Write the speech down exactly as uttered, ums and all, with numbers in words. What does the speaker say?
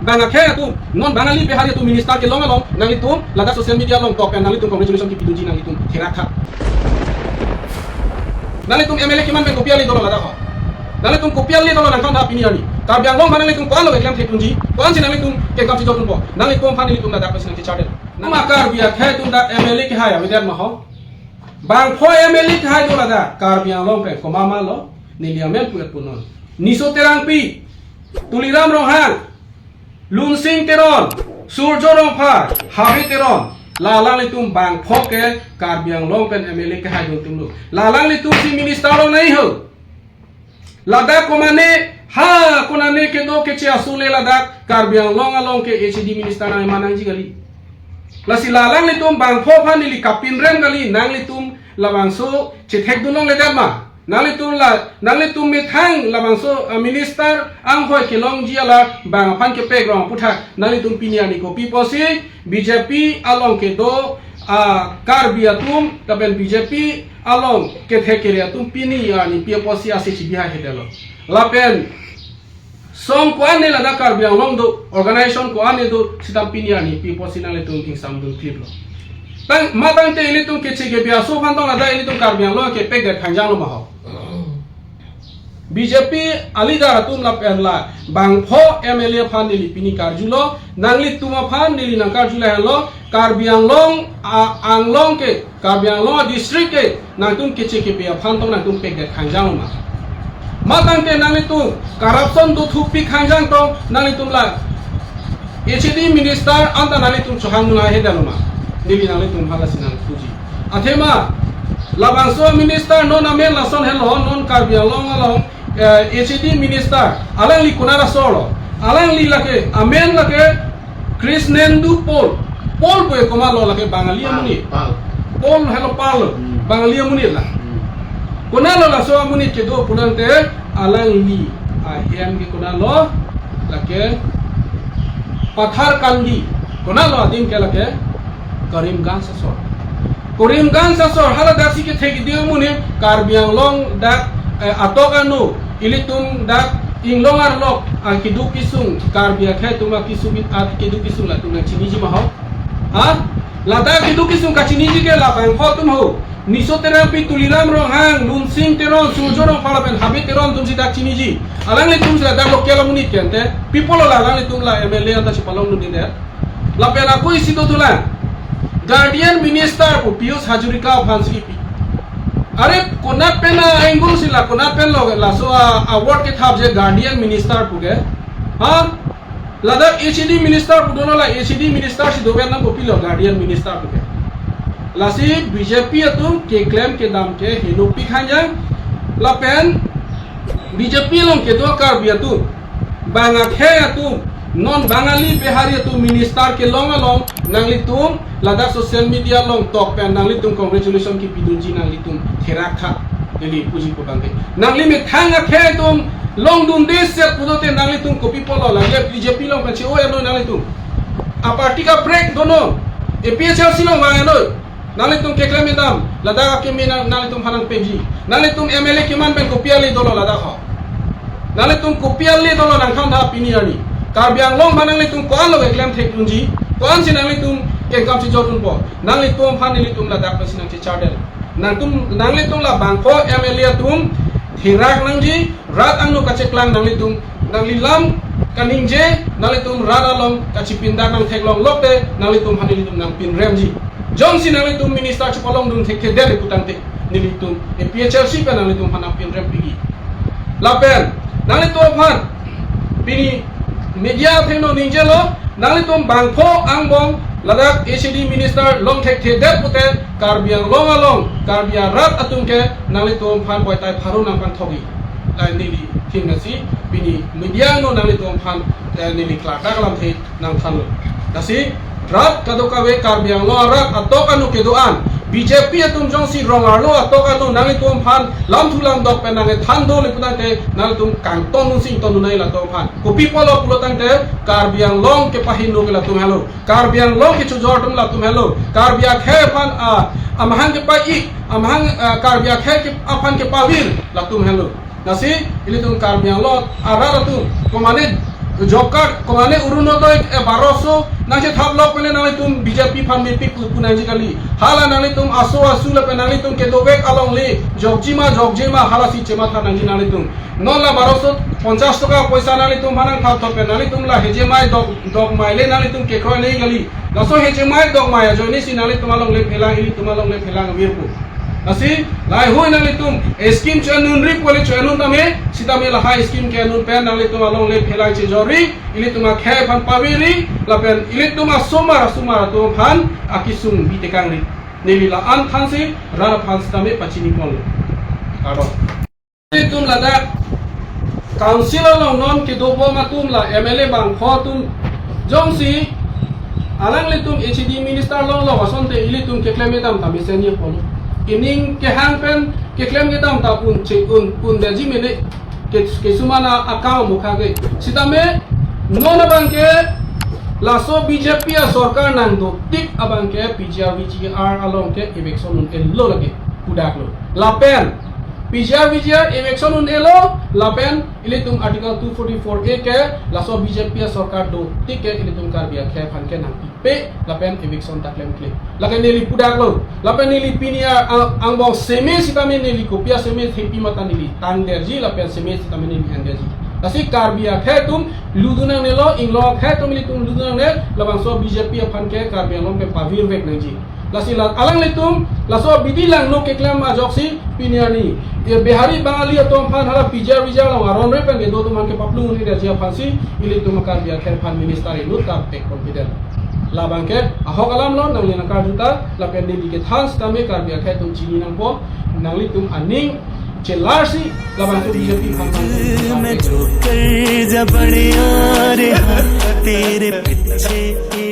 Bang akhei atum, non Bangali Bihari atum minister kelong along, nanglitum ladak social media along tok pen nanglitum congratulation kipidunji nanglitum therak tha. Nanglitum M L A kiman pen kopi ale dolo ladak ho. Nanglitum kopi ale dolo nangkhan tha pini arni. Karbi Anglong aphan nanglitum ko-an lo keklem thekdunji, ko-an si nanglitum kengkam si jor dunpo. Nanglitum aphan nelitum ladak pasi nangkechardet. Nama Karbi akhei atum dak M L A kehai avedet ma ho. Bangpho M L A kehai do ladak Karbi Anglong pen, komat ma lo, neli amen pu-et punon. Niso Terangpi, Tuliram Ronghang, Lunsing Teron, Surjo Rongphar, Habe Teron, la alanglitum bangpho ke Karbi Anglong pen M L A kehai dun atum lo. La alanglitum si minister longnangji ho. Ladak komane, ha, konane kedo keche asule ladak Karbi Anglong along ke H A D minister nangman nangji kali. Lasi la alanglitum bangpho aphan neli kapinrem kali, nanglitum labangso chethekdun longledet ma. Nanglitum la, nanglitum methang labangso, ah, minister anghoi kelongji ala bang aphan kepek rong aputhak nanglitum pini arni kopi pusi B J P along kedo, ah, Karbi atum lapen B J P along kethek kere atum pini arni pi apotsi ase chibihai hedetlo. Lapen song ko-an ne ladak Karbi Anglong do, organization ko-an ne do, seta pini arni pi apotsi nanglitum ingsamdun kliplo. Tang, matangte ilitum keche kebi aso aphan tong ladak ilitum Karbi Anglong kepekdet khangjang lo ma ho. B J P a-leader atum lapen la bangpho M L A aphan neli pini karjulo, nanglitum aphan neli nangkarju lahenlo, Karbi Anglong a-, Anglong ke, Karbi Anglong district ke nangtum keche kebi aphan tong nangtum pekdet khangjang lo ma. Matangte nanglitum corruption dothupi khangjang tong nanglitum la H A D minister anta nanglitum chohang nunga hedetlo ma. Neli nanglitum aphan lasi nangpuji. Athema labangso minister non amen lason helo, non Karbi Anglong along, eh, H A D minister, alangli konat asor lo. Alangli lake, amen lake Krishnendu Paul. Paul pu e komat lo, lake Bangali amonit. Paul. Paul helo Paul. Hmm. Bangali amonit la. Hmm. Konat lo laso amonit kedo pulangte alangli ahem ke konat lo, lake Patharkandi. Konat lo adim ke, lake Karimganj asor. Karimganj asor, hala daksi kethek ideo amonit, Karbi Anglong dak, eh, atok anu, ilitum dak inglong arlok akeduk kesung, Karbi akhei atum akesung, akeduk kesung latum nangchiniji ma ho. Ha? Ladak akeduk kesung kachiniji ke labangpho atum ho. Niso Terangpi, Tuliram Ronghang, Lunsing Teron, Surjo Rongphar lapen Habe Teron atum si dak chiniji. Alanglitum si ladak local amonit ke ante. Pi apotlo la alanglitum la M L A anta chepalongdunde. Lapen ako isi dothulang. Guardian Minister pu Pijush Hazarika aphan si kipi. Are konat pen a-angle si la, konat pen lo laso a-award kethap je Guardian Minister pu ke. Ha? Ladak H A D minister pu dono, la H A D minister si dover nang kopilo Guardian Minister pu ke. Lasi B J P atum keklem kedam ke henopik khangjang, lapen B J P along kedo Karbi atum, bang akhei atum, non Bangali Bihari atum minister kelong along nanglitum ladak social media along tok pen nanglitum congratulation kipidunji nanglitum therak tha. Neli puji pu abang ke. Nangli methang akhei atum longdunde set pulote nanglitum kopi apotlo, lake B J P along pen che-o eno nanglitum. A-party ka break dono. A P H L C along vang eno. Nanglitum keklem kedam, ladak akimi nang, nanglitum aphan nangpeji. Nanglitum M L A kiman pen kopi ale dolo ladak ho. Nanglitum kopi ale dolo nangkhan tha pini arni. Karbi Anglong aphan nanglitum ko-an lo keklem thekdunji, ko-an si nanglitum kengkam si jor dunpo. Nanglitum aphan nelitum ladak pasi nangchechardet. Nangtum, nanglitum labangpho M L A atum therak nangji, rat angno kacheklang nanglitum, nangli lam kaningje, nanglitum rat along kachipindak nangtheklong lokte, nanglitum aphan nelitum nangpinremji. Jongsi nanglitum minister chepalongdun thekthedet putangte, nelitum A P H L C pen nanglitum aphan nangpinrempikji. Lapen nanglitum aphan pini media athengno ningjelo, nanglitum bangpho angbong ladak H A D minister long thekthedet pute Karbi Anglong along Karbi arat atum ke nanglitum aphan boitai pharo nangpangthokji. Ladak neli thim nasi pini media angno nanglitum aphan, eh, neli klardak alamthe nangthanlo. Lasi rat kadokave Karbi Anglong arat atok anu kedo-an, B J P atum jongsi rong arlo atok anu nanglitum aphan lamthu lamdok pen nangkethan do le putangte nanglitum kangton nunsi ington nunai latum aphan. Kopi apotlo pulotangte Karbi Anglong kepahingno ke latum helo. Karbi Anglong kechojor atum latum helo. Karbi akhei aphan, ah, amahang kepa-ik, amahang, ah, Karbi akhei ke, aphan kepavir latum helo. Lasi ilitum Karbi Anglong arat atum, komane Job card, komane Orunodoi, eh, baroso nangchethap lok pen nanglitum B J P aphan mepik pu nangji kali. Hala nanglitum aso asu lapen nanglitum kedovek alongle jokjima jokjima halasi chematha nangji nanglitum. Non la baroso ponchas toka poisa nanglitum aphan nangthap thap pen nanglitum la hejemai dok, dokmai le nanglitum kekroi nangji kali. Laso hejemai dokmai ajoinesi nanglitum alongle phelang, ilitum alongle phelang virpo. Lasi lahai hui nanglitum scheme cho-anun ri pu le cho-anun tame, sitame lahai scheme ke-anun pen nanglitum alongle phelang chejor ri, ilitum akhei aphan pavir ri, lapen ilitum asomar asomar atum aphan akesung bitekang ri. Neli la-an thansi rat aphan sitame pachini ponlo. Kardom. Ilitum ladak council along non kedobom atum la M L A bangpho atum jongsi alanglitum H A D minister longlo asonte ilitum keklem kedam ta mesen ye pon. Ining kehang pen keklem kedam ta un che un un derji mene ke, kesuman a-, akam mukha ke. Sitame non abang ke laso B J P asorkar nangdotik abang ke P G R V G R along ke eviction un-elo lake, pudaklo. Lapen P G R V G R eviction un-elo lapen ilitum Article two forty-four A ke laso B J P asorkar dotik ke ilitum Karbi akhei aphan ke nangpipe lapen eviction ta klemkle. Lake neli pudaklo. Lapen neli pini a-, ang, angbong seme sitame neli kopi aseme thepi mata neli tangderji lapen seme sitame neli angderji. Lasi Karbi akhei atum ludu nangnelo, inglong akhei atum ilitum ludu nangne, labangso B J P aphan ke Karbi Anglong pen pavirvek nangji. Lasi la alanglitum laso abidi langno keklem ajoksi pini arni, e, Bihari Bangali atum aphan hala P G R V G R along aron re pen kedo atum aphan kepaplung un-eji aphansi ilitum Karbi akhei aphan minister inut karpek confident. Labang ke ahok alamlo, nangli nangkarjuta lapen neli kethan sitame Karbi akhei atum chini nangpo, nanglitum aning chelarsi labangso B J P aphan. मैं जो कर जा बढ़िया रे, तेरे पीछे